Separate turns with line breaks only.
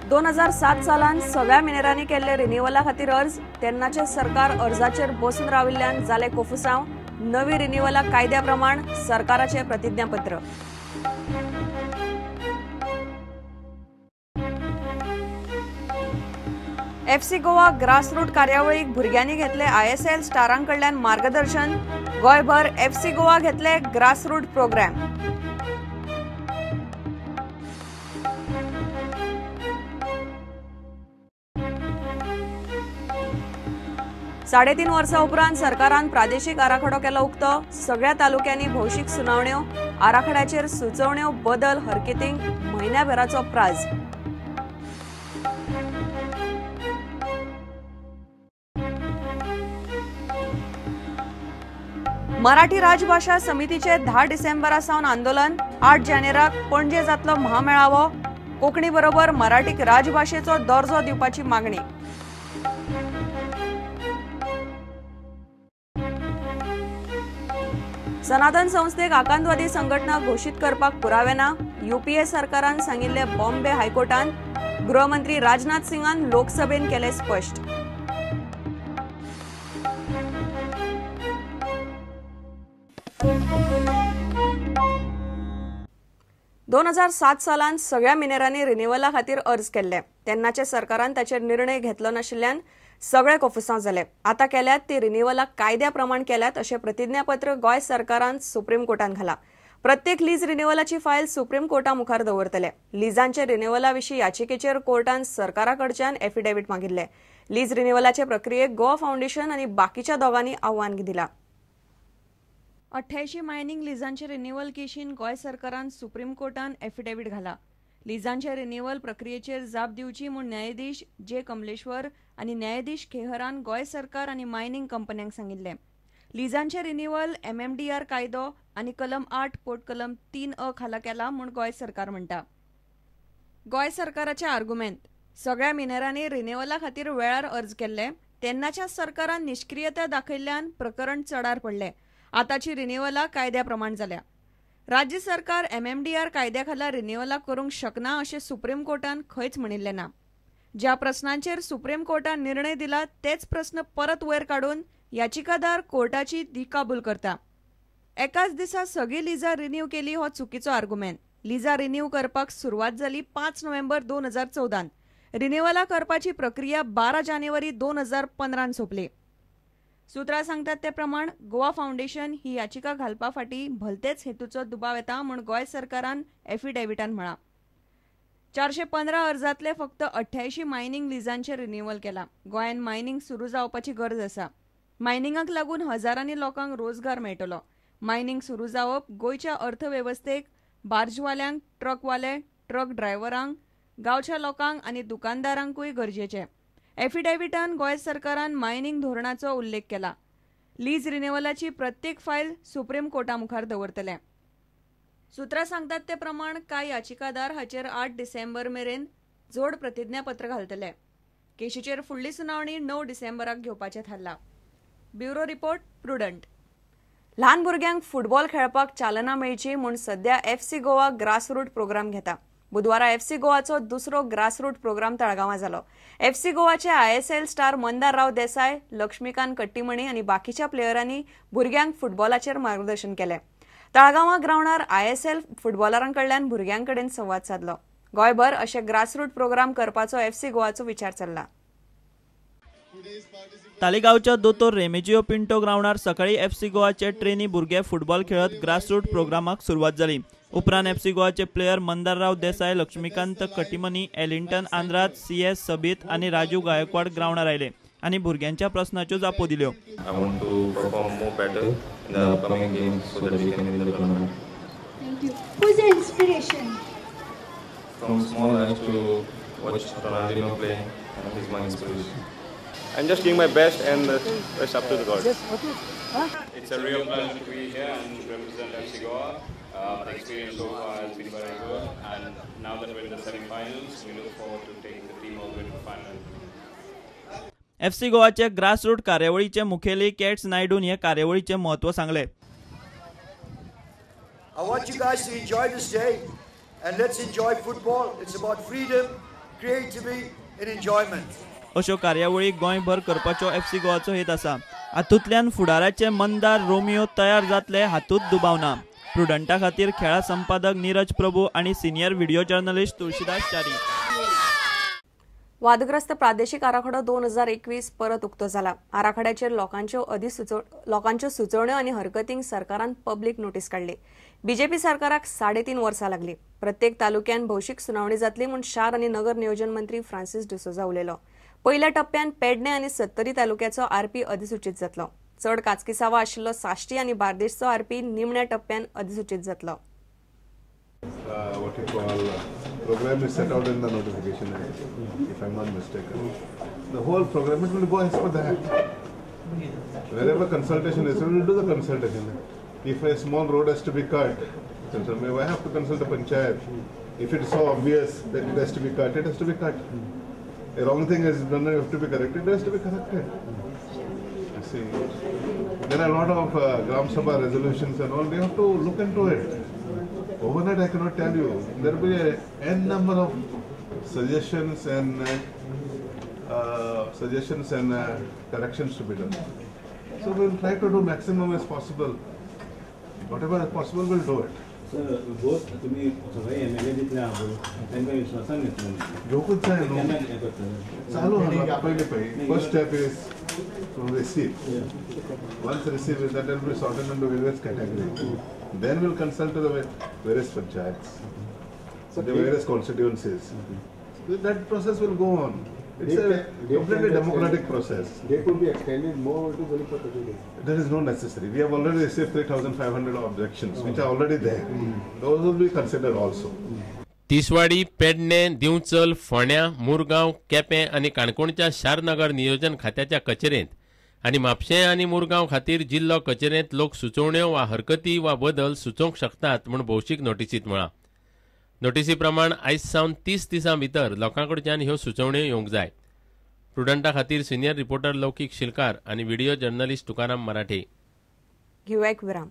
2007 सालान सगळ्या मिनेरांनी केल्ले रिन्युअला खातीर अर्ज, तेन्नाचे सरकार अर्जाचेर बसून राविल्ल्यान जाले कोफुसांव। नवी रिन्युअला कायद्या प्रमाण सरकाराचे प्रतिज्ञापत्र। एफसी गोवा ग्रासरूट कार्यावळीक भुरग्यांनी घेतले आयएसएल स्टारां कडल्यान मार्गदर्शन। गोंयभर एफसी गोवा घेतले ग्रासरूट प्रोग्राम। 3.5 वर्सां उपरांत सरकारान प्रादेशीक आराखडो केलो उक्तो। सगळ्या तालुक्यांनी भौशीक सुनावण्यो, आराखड्याचेर सुचोवण्यो, बदल हरकतींक म्हयन्याभराचो प्राज। मराठी राजभाषा समितीचे 10 डिसेंबरा सावन आंदोलन। 8 जानेराक पणजे जातलो महामेळावो। कोंकणी बरोबर मराठीक राजभाषेचो दर्जो दिवपाची मागणी। सनातन संस्थेक आकांतवादी संघटना घोशीत करपाक पुरावे ना, यूपीए सरकारान सांगिल्ले बॉम्बे हायकोर्टान। गृहमंत्री राजनाथ सिंगान लोकसभेन केले स्पष्ट। 2007 सालान सगळ्या मिनेरांनी रिन्युअला खातीर अर्ज केल्ले, तेन्नाचे सरकारान ताचेर निर्णय घेतलो नाशिल्ल्यान सगळे कोफुसांव जाले। आतां केल्यात ती रिन्युअला कायद्या प्रमाण केल्यात अशें प्रतिज्ञापत्र गोंय सरकारान सुप्रीम कोर्टान घाला। प्रत्येक लीज रिन्युअलाची फायल सुप्रीम कोर्टा मुखार दवरतले। लिजांचे रिन्युअला विशीं याचिकेचेर कोर्टान सरकारा कडच्यान एफिडेव्हिट मागिल्ले। लीज रिन्युअलाचे प्रक्रियेक गोवा फाउंडेशन आनी बाकीच्या दोगांनी आव्हान दिला। 88 मायनिंग लिजांचे रिन्युअल केशीन गोंय सरकारान सुप्रीम कोर्टान एफिडेव्हिट घाला। लिजांच्या रिन्युअल प्रक्रियेचेर जाप दिवची म्हूण न्यायाधीश जे कमलेश्वर आनी न्यायाधीश खेहरान गोंय सरकार आनी मायनिंग कंपन्यांक सांगिल्लें। लिजांचे रिन्युअल एमएमडीआर कायदो आनी कलम 8 पोट कलम 3अ खाला केला म्हूण गोंय सरकार म्हणटा। गोंय सरकाराचे आर्गुमेंत, सगळ्या मिनेरांनी रिन्युअला खातीर वेळार अर्ज केल्ले, तेन्नाच्या सरकारान निश्क्रियता दाखयल्ल्यान प्रकरण चडार पडलें। आतांची रिन्युअला कायद्या प्रमाण जाल्या। राज्य सरकार एमएमडीआर कायद्या खाला रिन्युअला करूंक शकना अशें सुप्रीम कोर्टान खंयच म्हणिल्लें ना। ज्या प्रस्नांचेर सुप्रीम कोर्टान निर्णय दिला तेच प्रस्न परत वयर काडून याचिकादार कोर्टाची दिकाबूल करता। एकाच दिसा सगळीं लिजां रिन्यू केली हो चुकीचो आर्गुमेंत। लिजां रिन्यू करपाक सुरवात जाली 5 नोव्हेंबर 2014। रिन्युअला करपाची प्रक्रिया 12 जानेवारी 2015 सोंपली। सूत्रां सांगतात ते प्रमाण गोवा फाउंडेशन ही याचिका घालपा फाटीं भलतेच हेतूचो दुबाव येता म्हूण गोंय सरकारान एफिडेव्हिटान म्हळां। 415 अर्जांतले फक्त 88 मायनिंग लिजांचें रिन्युअल केलां। गोंयांत मायनिंग सुरू जावपाची गरज आसा। मायनिंगाक लागून हजारांनी लोकांक रोजगार मेळटलो। मायनिंग सुरू जावप गोंयच्या अर्थवेवस्थेक, बार्जवाल्यांक, ट्रकवाले, ट्रक ड्रायव्हरांक, गांवच्या लोकांक आनी दुकानदारांकूय गरजेचें। एफिडेव्हिटान गोंय सरकारान मायनिंग धोरणाचो उल्लेख केला। लीज रिन्युअलाची प्रत्येक फायल सुप्रीम कोर्टा मुखार दवरतले। सूत्रां सांगतात ते प्रमाण कांय याचिकादार हाचेर 8 डिसेंबर मेरेन जोड प्रतिज्ञापत्र घालतले। केशीचेर फुडली सुनावणी 9 डिसेंबराक घेवपाचें थारलां। Bureau report, Prudent. ल्हान भुरग्यांक फुटबॉल खेळपाक चालना मेळची म्हूण सध्या एफसी गोवा ग्रासरूट प्रोग्राम घेता। बुधवारा एफसी गोवाचो दुसरो ग्रासरूट प्रोग्राम तळगांवां जालो। एफसी गोवाचे आयएसएल स्टार मंदार राव देसाय, लक्ष्मीकांत कट्टीमणी आनी बाकीच्या प्लेयरांनी भुरग्यांक फुटबॉलाचेर मार्गदर्शन केलें। तळगांवां ग्रावंडार आयएसएल फुटबॉलरां कडल्यान भुरग्यां कडेन संवाद सादलो। गोंयभर अशे ग्रासरूट प्रोग्राम करपाचो एफसी गोवाचो विचार चल्ला।
तालिगांवच्या दोतोर रेमेजियो पिंटो ग्रावंडार सकाळी एफसी गोवाचे ट्रेनी भुरगे फुटबॉल खेळत ग्रासरूट प्रोग्रामाक सुरवात जाली। उपरांत एफसी गोवाचे प्लेयर मंदार राव देसाय, लक्ष्मीकांत कट्टीमनी, एलिंटन आंद्राद, सी.एस. सबीत आनी राजू गायकवाड ग्रावंडार आयले आनी भुरग्यांच्या प्रस्नाच्यो जापो दिल्यो।
I want to perform more better in the upcoming games so that we can win the tournament.
Thank you. Who's your inspiration?
From small I used to watch Ronaldinho play and he's my inspiration.
I'm just doing my best and the rest up to the God.
It's a real pleasure to be here and represent FC Goa. The experience so far has been very good, and now that we're in the semi-finals, we look forward to taking the team all the way to the final.
FC गोवाचे grassroot कार्यावळीचे मुखेली cats नायडून हे कार्यावळीचे महत्व सांगले।
I want you guys to enjoy this day and let's enjoy football. It's about freedom. creativity and enjoyment.
अश्यो कार्यावळी गोंयभर करपाचो FC गोवाचो हेत आसा. हातूंतल्यान फुडाराचे मंदार रोमियो तयार जातले हातूंत दुबाव ना. प्रुडंटा खातीर खेळा संपादक नीरज प्रभू आनी senior video journalist Tulsidas Chari.
वादग्रस्त प्रादेशिक आराखडो 2021 परत उक्तो जाला. आराखड्याचेर लोकांच्यो सुचोवण्यो आनी हरकतींक सरकारान पब्लिक नोटीस काडली. बीजेपी सरकाराक 3.5 वर्सां लागली. प्रत्येक तालुक्यान भौशीक सुनावणी जातली म्हूण शार आनी नगर नियोजन मंत्री फ्रांसीस डिसोजा उलयलो. पयल्या टप्प्यान पेडणे आनी सत्तरी तालुक्याचो आरपी अधिसूचित जातलो. चड काचकिसावा आशिल्लो साश्टी आनी बार्देशचो आरपी निमण्या टप्प्यान अधिसूचित जातलो.
What you call program is set out in the notification, if I'm not mistaken. The whole program, it will go as per that. Wherever consultation is, we will do the consultation. If a small road has to be cut, I have to consult the panchayat. If it is so obvious that it has to be cut, it has to be cut. A wrong thing is done, it has to be corrected, it has to be corrected. You see, there are a lot of Gram Sabha resolutions and all, we have to look into it. Overnight I cannot tell you. There will be a n number of suggestions and corrections to be done. So we will try to do maximum as possible. Whatever is possible, we will do it.
Sir, both तुम्ही सगळे MLA जितले आहा तांकां विश्वासान घेतले.
घेवकूच जाय न्हू. चालू आहा पयलीं पळय. First step is to receive. Once receive is that will be sorted into various categories. Then we'll consult to the various panchayats, so the various constituencies. So that process will go on. It's a completely democratic process.
They could be extended more to only for 30 days.
There is no necessary. We have already received 3,500 objections, which are already there. Those will be considered also.
Tiswadi, Pernem, Divchal, फोंड्या, मुरगांव, केपें आनी काणकोणच्या शार नगर नियोजन खात्याच्या कचेरेंत आनी म्हापशें आनी मुरगांव खातीर जिल्लो कचेरेंत लोक सुचोवण्यो वा हरकती वा बदल सुचोवंक शकतात म्हूण भौशीक नोटिसींत म्हळां. नोटिसी प्रमाण आयज सावन 30 दिसां भितर लोकां कडच्यान ह्यो सुचोवण्यो येवंक जाय. प्रुडंटा खातीर सिनियर रिपोर्टर लौकीक शिलकार आनी व्हिडिओ जर्नलिस्ट तुकाराम मराठे.
घेवया एक विराम.